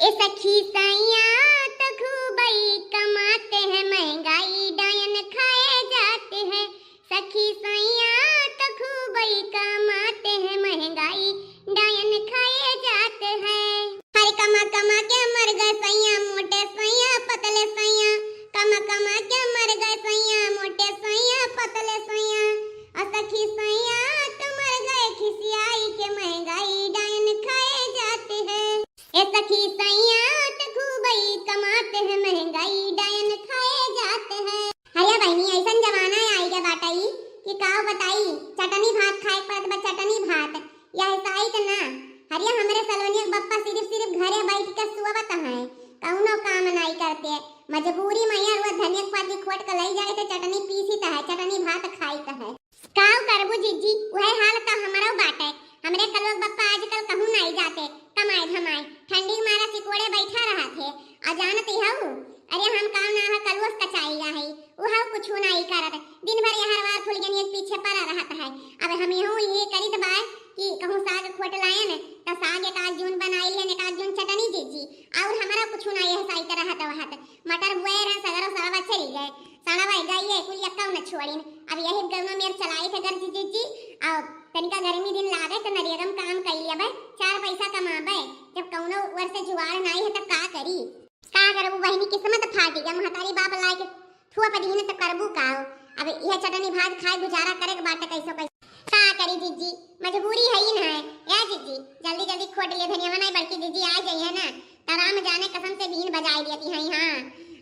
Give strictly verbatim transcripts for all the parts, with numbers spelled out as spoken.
ए सखी सैया तो खूबई कमाते हैं, महंगाई डायन खाए जाते हैं। सखी सैया तो खूबई कमाते हैं, महंगाई डायन खाए जाते हैं। हर कमा कमा के मर गए सैया, मोटे सैया पतले सैया। कमा कमा के मर गए सैया, मोटे सैया पतले सैया। और सखी सैया तो मर गए खिसियाई के, महंगाई डायन खाए जाते हैं। ए सखी सैया तो खूबई कमाते हैं, महंगाई डायन खाए जाते हैं। अरे बहिनी, ऐसन जमाना आई गया बाटई कि काव बताई, चटनी भात खाए पड़त बा, चटनी भात। यह साइत ना, हरिया हमरे सलोनिया के बप्पा सिर्फ सिर्फ घरे बैठ के सुअवत हैं, कौनो काम नाई करते। मजबूरी में यार वो धनिया के पाती खोट के लई जाए तो चटनी पीसित है, चटनी भात खाइत है। काव करबू जिज्जी, उहे हाल तो हमरो बाटे। हमरे कलुआ के बप्पा आजकल कहूँ नाई जाते कमाए धमाए, ठंडी के मारा सिकोड़े बैठा रहत है। आ जानत हऊ, अरे हम काव ना है कलुआ से कचाई रहे, उहउ कुछु नाई करत, दिन भर यहरवार फुलगनिया के पीछे पड़ा रहत है। अब हम यहू ये करित बा कि कहूँ साग खोट लायन, त साग एक आध जून बनाई लियन, एक आध जून चटनी जिज्जी, और हमरा कुछु नाई है साइत रहत वहत। मटर बुआए रहे, सगरो सड़वा चली गए, सड़वा गई है, कुल यक्का न छोड़िन। अब यही गौना मेर चलाई थे गर्जी जिज्जी, और तनिका गर्मी दिन लागे तो नरियरम काम कई लेबे, चार पैसा कमाबे, जब कौनो ओर से जुगाड़ नाई है तब का करी? का करबू बहिनी, किस्मत फाटी गया, महतारी बाप लाए के थुआ पर दीने तो करबू का हो? अब यह चटनी भात खाए गुजारा करे के बाटे कैसो कैसो। का करी जिज्जी, मजबूरी है ही ना है। या जिज्जी, जल्दी जल्दी खोट लिए धनिया बनाए, बड़की जिज्जी आ जाई है ना, तो राम जाने कसम से बीन बजाए देती है। हाँ,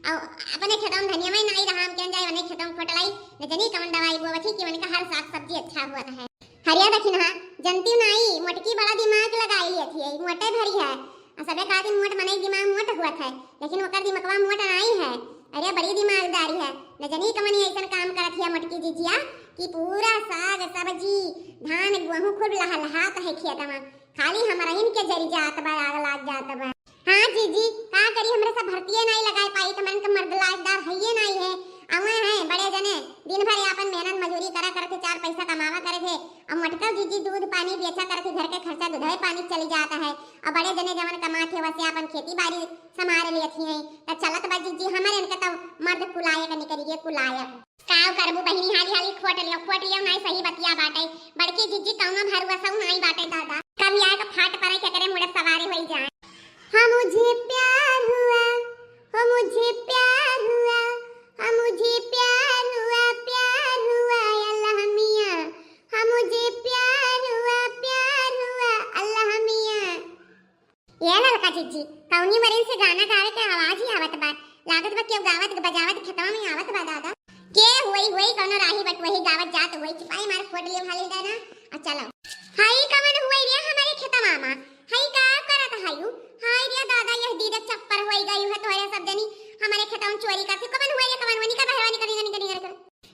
और अपने खेतवा में धनिया में नाई रहा, हम केन जाए वने खेतवा में खोट लाई, न जनी कवन दवाई बोवत ही कि वनका हर साग सब्जी अच्छा हुआ है। हरिया दखिनहा, जनती नाई, मोटकी बड़ा दिमाग लगाई लियत ही, मोटे भरी है। आ सबे कहती मोट मनई दिमाग मोट हुआ है, लेकिन ओकर दिमगवा मोट नाई है। अरे बड़ी दिमागदारी है, न जनी कमनी ऐसन काम करत हिया मोटकी जिजिया कि पूरा साग सब्जी, धान गेहूं खूब लहलहात है खेतवा, खाली हमरहिन के जरी जात बा, आग लाग जात बा। हाँ जीजी, का करी, हमरे सब भरतिये नाई लगाए पाई, त हमन के मर्द लायकदार हइये नाई है। अवे हैं बड़े जने, दिन भर आपन मेहनत मजूरी करा करत है, चार पैसा कमावा करत है। अब मटकल जीजी दूध पानी बेचा करत है, घर के खर्चा दूधवे पानी चली जात है। अब बड़े जने जवन कमात है, वसे आपन खेती बाड़ी संभार लेत ही हैं। त चलत बा जीजी, हमरे इनके तब मर्द कुलायक निकलिए, कुलायक। काव करबू बहिनी, हाली हाली खोट लियो, खोट लियो, नाई सही बतिया बाटे। बड़की जीजी कौनो भरुआ सौ नाई बाटे दादा। कब यार का फाट पड़े, केकरे मुड़े सवारी होई जाए। हाँ मुझे प्यार हुआ, हो मुझे प्यार हुआ, हाँ मुझे प्यार हुआ, प्यार हुआ अल्लाह मियाँ, हाँ मुझे प्यार हुआ, प्यार हुआ अल्लाह मियाँ। ए ललका जीजी, कौनी वरिन से गाना गावे के आवाज ही आवत बा। लागत बा केहू गावत बजावत खेतवा में आवत बा दादा। के होई, होई कौनो राही बटवही गावत जात होई। चिपाई मार खोट लियो हाली दाना। आ चलो। हाई कवन होई रे हमरे खेतवा मा? हाई का करत हायू? हाय रे दादा, यह दीदा चप्पर होई गई है तोहरे सब जनी। हमरे खेतवा में चोरी करती। कवन होई रे, कवन होई? निकल बहरवा, निकल, निकल, निकल, निकल।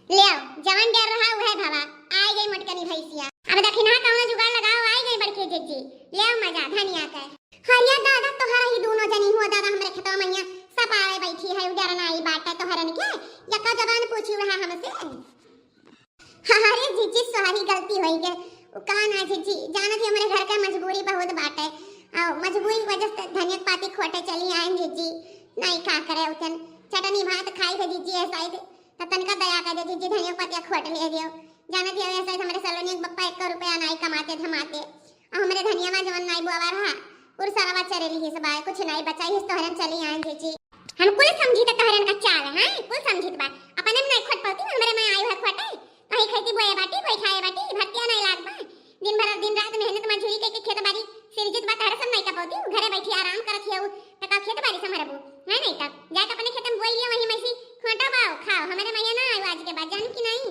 लेव, जवन डर रहा उहे भवा, आइ गई मोटकनी भैंसिया। अब दखिनहा कौनो जुगाड़ लगाओ, आइ गई बड़की जिज्जी। लेव मजा धनिया के। हरिया दादा, तोहरा ही दूनो जनी हुआ दादा, हमरे खेतवा मैया सपावे बैठी है, डर नाई बाटे तोहरन के। यक्का जबान पूछी रहा हमसे। अरे जिज्जी, सॉरी, गलती होई गए। उ का ना जिज्जी, जानत ही हमरे घर के मजबूरी बहुत बाटे। आ, मजबूरी की वजह से धनिया के पाती खोटे चली आए जिज्जी। नाई का करे उतन, चटनी भात खाई थे जिज्जी, ऐसा ही थे। त तनिका दया कर दे जिज्जी, धनिया के पतिया खोट ले दियो। जानत ही ऐसे हमरे सलोनी के बप्पा एक रुपया नाई कमाते धमाते। आ हमरे धनिया मा जवन नाई बोआ रहा, उर सरवा चरे लिहिस बा, कुछ नाई बचाई हिस तोहरन चली आए जिज्जी। हम कुल समझी त तोहरन का चाल, हैं? कुल समझित बा। अपने में नाई खोट पौती, हमरे में आयु है खोटे। कहीं खेती बोए बाटी, कोई खाए बाटी, भरतिया नाई लाग बा। दिन भर दिन रात मेहनत मजूरी करके खेत बाड़ी सिरजित बा, तोहरे सब नाई का पौती, घरे बैठी आराम करत हियऊ, त का खेत बाड़ी संभरबू? है नाई तब जाके अपने खेत में बोई लियो, वहीं में से खोटा बाओ, खाओ, हमरे मैया ना आयु आज के बाद, जानू कि नाई?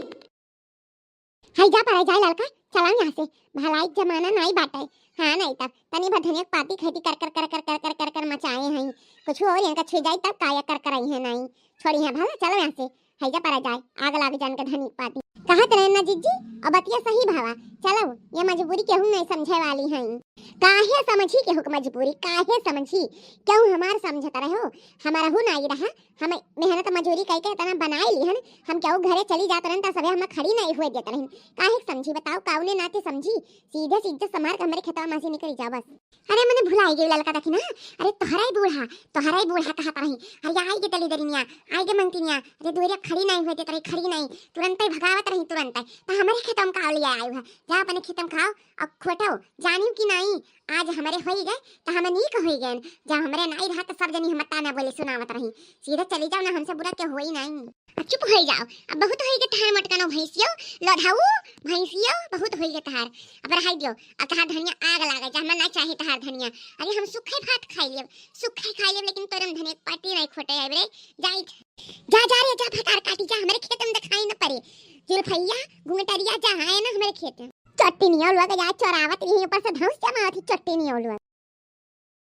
हाय जा परा जाए ललका, चला यहाँ से, भलाई के जमाना नाई बाटे। हाँ नाई तब तनी भर धनिया के पाती खेती कर कर कर कर कर कर कर कर मचाए हैं, कुछ और इनका छुई जाई तब काया कर कर आई है नाई, छोड़ी है भला, चलो यहाँ से। हाय जा परा जाए, आग लाग जान के धनिया के पाती। कहत रहे ना जिज्जी, अब बतिया सही भावा। चलो, ये मजबूरी केहू नहीं समझे वाली है। काहे समझी केहू के मजबूरी, काहे समझी? क्यों हमार समझत रहो? हमारहू नाई रहा, हम मेहनत मजूरी कई के इतना बनाए लिहन, हम केहू घरे चली जात रहन त सबे हम खड़ी नहीं हुए देत रहन। काहे समझी बताओ, काउने नाते समझी? सीधे सीधे समार के हमरे खेतवा मासी निकल जा बस। अरे मने भुलाई गई ललका देखी ना। अरे तोहरा ही बूढ़ा, तोहरा ही बूढ़ा कहत रही। अरे आई गे दलिदरिनिया, आई गे मंगतिनिया। अरे दुआरे खड़ी नहीं हुए देत रही, खड़ी नहीं, तुरंतै भगावत रही, तुरंतै। त हमरे खेतम का लिए आयु है, जा अपने खेतम खाओ। और खोटो जानियो कि नहीं, आज हमरे होई गए त हम नीक होई गए, जा हमरे नहीं रहा त सब जनी हम ताना बोली सुनावत रही। सीधे चली जाओ ना, हमसे बुरा के होई नहीं। अब चुप होई जाओ, अब बहुत होई गए तहार मोटकानो भैंसियो, लोधाऊ भैंसियो, बहुत होई गए तहार। अब रहाई दियो, अब तहार धनिया आग लागे, जा हमरा ना चाही तहार धनिया। अरे हम सुखे भात खाई लेब, सुखे खाई लेब, लेकिन तोरे में धनिया के पत्ती नहीं खोटे आइब रे। जाई, जा, जा रे, जा भतार काटी, जा हमरे खेत में दिखाई न पड़े। जुल्फैया, घुंघटरिया, जा आए ना हमरे खेत में। चट्टी नियो लोग, जा चोरावत रही, ऊपर से धौंस जमावत ही चट्टी नियो लोग।